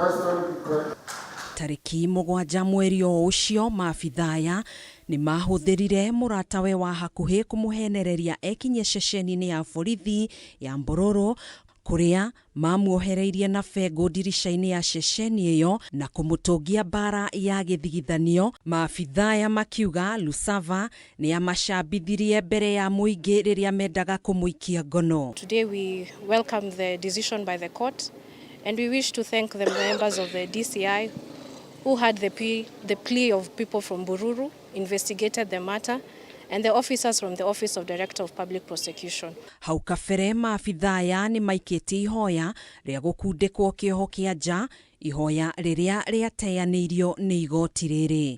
Tarĩki 7 mweri o ũcio, maabitha aya nĩ mahũthĩrire mũratawe wa hakuhĩ kũmũhenereria ekinye ceceni-inĩ ya borithi ya Mbororo kũrĩa mamuohereirie na bengo ndirica-inĩ ya ceceni ĩyo na kũmũtũngia mbara ya gĩthigithanio. Maabitha aya makiuga Lusava nĩ amacambithirie mbere ya mũingĩ rĩrĩa mendaga kũmũikia ngono. Today we welcome the decision by the court and we wish to thank the members of the DCI who had the plea of people from Bururu, investigated the matter, and the officers from the Office of Director of Public Prosecution. Hau kabere maabitha aya nĩ maikĩtie ihoya rĩa gũkundĩkwo kĩoho kĩa nja, ihoya rĩrĩa rĩateanĩirio nĩ igoti rĩrĩ.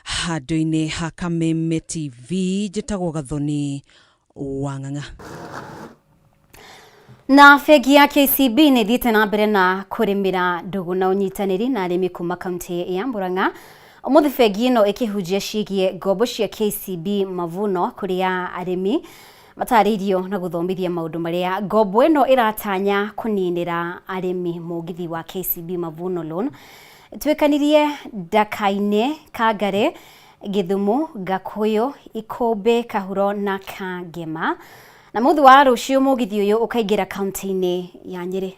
Handũ-inĩ ha Kameme TV, njĩtagwo Gathoni Wang'ang'a. Na bengi ya KCB nĩ ĩthiĩte na mbere na kũrĩmĩra ndũgũ na ũnyitanĩri na arĩmi kuma kaunti ya Murang'a. Ũmũthĩ bengi ĩno ĩkĩhunjia ciĩgiĩ ngombo cia KCB Mavuno kũrĩa arĩmi matarĩirio na gũthomithia maũndũ marĩa ngombo ĩno ĩratanya kũninĩra arĩmi mũgithi wa KCB Mavuno Loan. Twĩkanirie Ndaka-inĩ, Kangare, Gĩthumo, Gakũyũ, Ikũmbĩ, Kahuro na Kangema. Na mũthĩ wa rũciũ mũgithi ũyũ ũkaingĩra kaunti-inĩ ya Nyĩrĩ.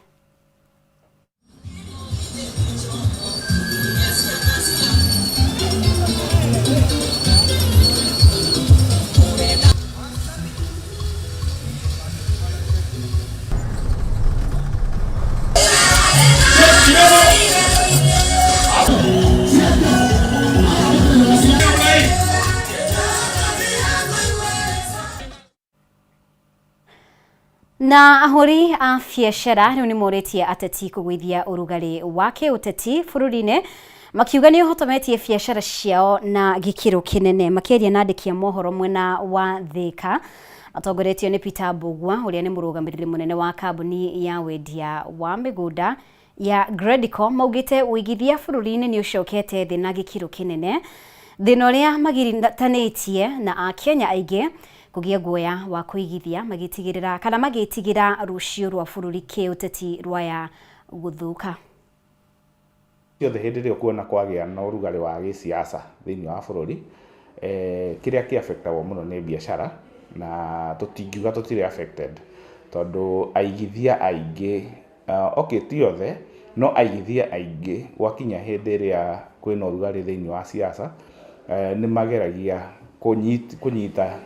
Na ahũri a biacara rĩu nĩ morĩtie ateti kũgũithia ũrugarĩ wa kĩũteti bũrũri-inĩ, makiuga nĩ ũhotometie biacara ciao na gĩkĩro kĩnene. Makĩaria na andĩki a mohoro mwena wa Thika matongoretio nĩ Peter Mbugua ũrĩa nĩ mũrũgamĩrĩri mũnene wa kambuni ya wendia wa mĩgũnda ya Gredico, maugĩte ũigithia bũrũri-inĩ nĩ ũcokete thĩ na gĩkĩro kĩnene, thĩna ũrĩa magiritanĩtie na Akenya aingĩ kũgĩa guoya wa kũigithia magĩtigĩrĩra kana magĩtigĩra rũciũ rwa bũrũri kĩũteti rwaya gũthũka. Ciothe hĩndĩ ĩrĩa ũkuona kwagĩa na ũrugarĩ wa gĩsiasa thĩinĩ wa bũrũri, kĩrĩa kĩ affect agwo mũno nĩ biacara, na tũtingiuga tũtirĩ affected tondũ aigithia aingĩ, okay ti othe, no aigithia aingĩ gwakinya hĩndĩ ĩrĩa kwĩna ũrugarĩ thĩinĩ wa siasa, nĩ mageragia kũnyita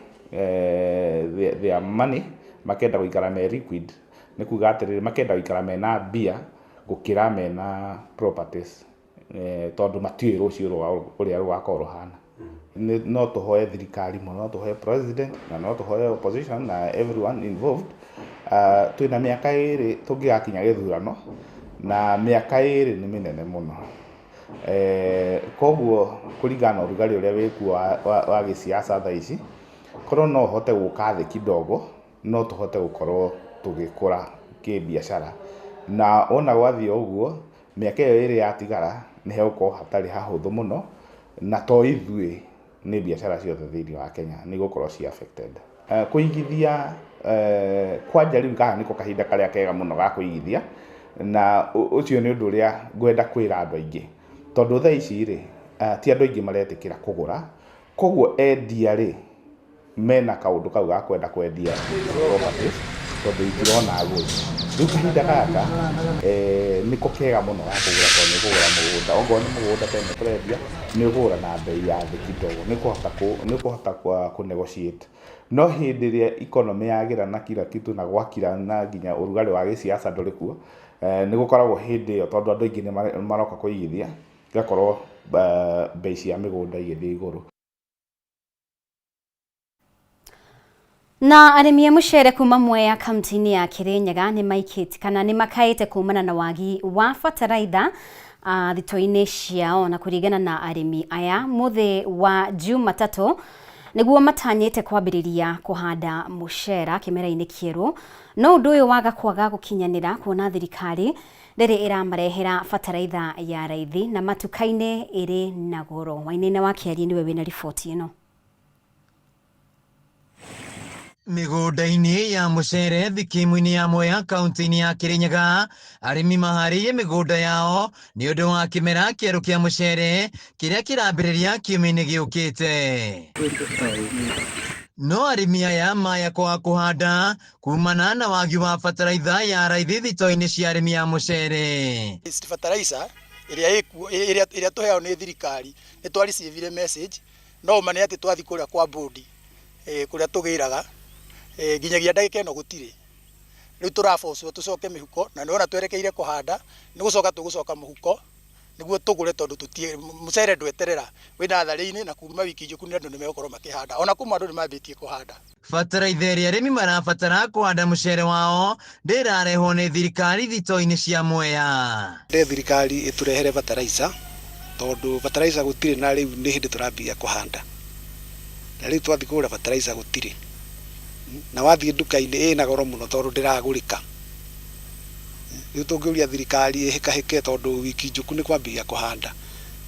their money, makenda gũikara me liquid, nĩ kuga atĩrĩrĩ, makenda gũikara mena mbia gũkĩra mena properties, tondũ matiũĩ rũciũ rwao ũrĩa rũgakorwo rũhana. No tũhoe thirikari mũno, no tũhoe president na no tũhoe opposition na everyone involved. Twĩna mĩaka 2 tũngĩgakinya gĩthurano, na mĩaka 2 nĩ mĩnene mũno. Koguo kũringana na ũrugarĩ ũrĩa wĩkuo wa gĩsiasa thaa ici, korwo no ũhote gũka thĩ kidogo, no tũhote gũkorwo tũgĩkũra kĩbiacara. Na wona gwathiĩ ũguo, mĩaka ĩyo 2 yatigara nĩ hegũkorwo hatarĩ hahũthũ mũno, na to ithuĩ, nĩ biacara ciothe thĩinĩ wa Kenya nĩ igũkorwo ci affected. Kũigithia, kwanja rĩu gaka nĩko kahinda karĩa kega mũno ga kũigithia, na ũcio nĩ ũndũ ũrĩa ngwenda kwĩra andũ aingĩ, tondũ thaa ici rĩ, ti andũ aingĩ maretĩkĩra kũgũra, koguo endia rĩ, mena kaũndũ kau ga kwenda kwendia properties tondũ itirona agũri. Rĩu kahinda gaka nĩko kega mũno ga kũgũra, tondũ nĩ ũkũgũra mũgũnda, okorwo nĩ mũgũnda ta ĩno tũrendia, nĩ ũkũgũra na bei ya thĩ kidogo, nĩ ũkũhota kũ negotiate. No hĩndĩ ĩrĩa economy yagĩra na kila kitu na gwakira na nginya ũrugarĩ wa gĩsiasa ndũrĩ kuo, nĩ gũkoragwo hĩndĩ ĩyo tondũ andũ aingĩ nĩ maroka kũigithia, igakorwo bei cia mĩgũnda igĩthiĩ igũrũ. Na arĩmi a mũcere kuma Mwea kaunti-inĩ ya Kirinyaga nĩ maikĩte kana nĩ makaĩte kumana na wagi wa bataraitha thito-inĩ ciao. Na kũringana na arĩmi aya, mũthĩ wa Jumatatũ nĩguo matanyĩte kwambĩrĩria kũhanda mũcera kĩmera-inĩ kĩerũ, no ũndũ ũyũ waga kwaga gũkinyanĩra kuona thirikari ndĩrĩ ĩramarehera bataraitha ya raithi na matuka-inĩ ĩrĩ na goro. Wainaina wa Kĩarie nĩwe wĩna riboti ĩno. Mĩgũnda-inĩ ya mũcere thikimu-inĩ ya Mwea kaunti-inĩ ya Kirinyaga, arĩmi maharĩirie mĩgũnda yao nĩ ũndũ wa kĩmera kĩerũ kĩa mũcere kĩrĩa kĩrambĩrĩria kiumia-inĩ gĩũkĩte. No arĩmi aya maya kwaga kũhanda kumana na wagi wa bataraitha ya raithi thito-inĩ cia arĩmi a mũcere. Bataraitha ĩrĩa tũheagwo nĩ thirikari nĩ twa receive message, no ũma nĩ atĩ twathiĩ kũrĩa kwa bodi kũrĩa tũgĩraga nginyagia ndagĩka ĩno gũtirĩ. Rĩu tũrabocwo tũcoke mĩhuko, na nĩwona twerekeire kũhanda, nĩ gũcoka tũgũcoka mũhuko nĩguo tũgũre, tondũ mũcere ndweterera wĩna natharĩ-inĩ, na kuma wiki njũku nĩ andũ nĩmegũkorwo makĩhanda, ona kuma andũ nĩmambĩtie kũhanda. Bataraitha ĩrĩa arĩmi marabatara kũhanda mũcere wao ndĩrarehwo nĩ thirikari thito-inĩ cia Mwea. Ndĩ thirikari ĩtũrehere bataraitha, tondũ bataraitha gũtirĩ, na rĩu nĩ hĩndĩ tũrambia kũhanda, na rĩu twathiĩ kũgũra bataraitha gũtirĩ, na wathiĩ nduka-inĩ ĩna goro mũno tondũ ndĩragũrĩka. Rĩu tũngĩũria thirikari ĩhĩkahĩke, tondũ wiki njũku nĩ kwambia kũhanda,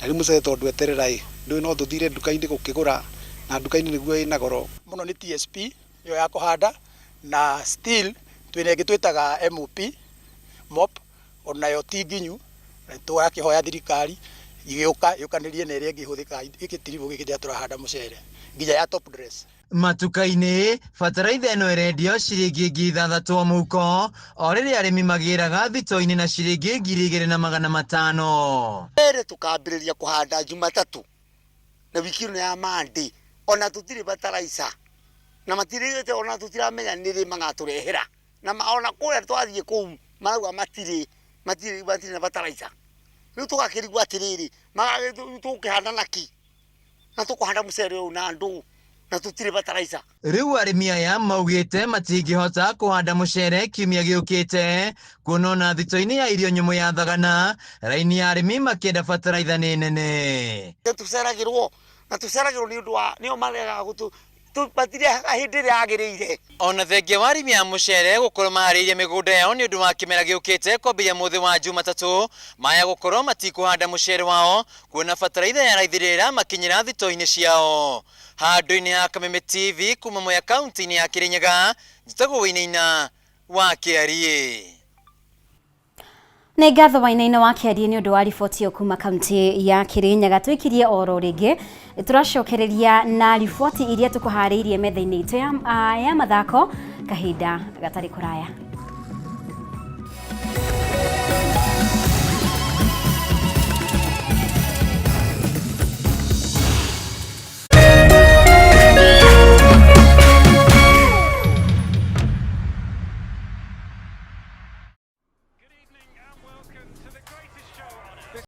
na rĩu mũcere tondũ eterera ĩ, ndũĩ no tũthire nduka-inĩ gũkĩgũra, na nduka-inĩ nĩguo ĩna goro mũno. Nĩ TSP ĩyo ya kũhanda, na still twĩna ĩngĩ twĩtaga MOP MOP, onayo ti nginyu, na tũrakĩhoya thirikari igĩũka yũkanĩrie na ĩrĩa ĩngĩ ĩhũthĩkaga ĩgĩtiribũ gĩkĩ rĩrĩa tũrahanda mũcere nginya ya top dress. Matuka-inĩ bataraitha ĩno ĩrendio ciringi 6,000 o mũhuko, o rĩrĩa arĩmi magĩraga thito-inĩ na ciringi 2,500. Mbere tũkambĩrĩria kũhanda Jumatatũ na wiki ĩno ya Monday, ona tũtirĩ bataraitha na matirĩte, ona tũtiramenya nĩ rĩ magatũrehera, na ona kũrĩa twathiĩ kũu marauga matirĩ matirĩ matirĩ na bataraitha. Rĩu tũgakĩrigwo atĩrĩrĩ, tũkĩhanda na kĩ, na tũkũhanda mũcere ũyũ na ndũ, na tũtirĩ bataraitha. Rĩu arĩmi aya maugĩte matingĩhota kũhanda mũcere kiumia gĩũkĩte, kuona ona thito-inĩ ya irio nyũmũ ya Thagana raini ya arĩmi makĩenda bataraitha nĩ nene. Tũceragĩrwo na tũceragĩrwo nĩ ũndũ wa nĩo maregaga gũtũ matirehaga hĩndĩ ĩrĩa yagĩrĩire. Ona thengia wa arĩmi a mũcere gũkorwo maharĩirie mĩgũnda yao nĩ ũndũ wa kĩmera gĩũkĩte kwambĩrĩria mũthĩ wa Jumatatũ, maya gũkorwo matikũhanda mũcere wao kuona bataraitha ya raithi ĩramakinyĩra thito-inĩ ciao. Handũ-inĩ ha Kameme TV kuma Mwea kaunti-inĩ ya Kirinyaga, njĩtagwo Wainaina wa Kĩariĩ. Nĩ ngatho Wainaina wa Kĩarie nĩ ũndũ wa riboti ĩyo kuma kaunti ya Kĩrĩnyaga. Tũikirie oro rĩngĩ tũracokereria na riboti iria tũkũharĩirie metha-inĩ itũ ya mathako kahinda gatarĩ kũraya.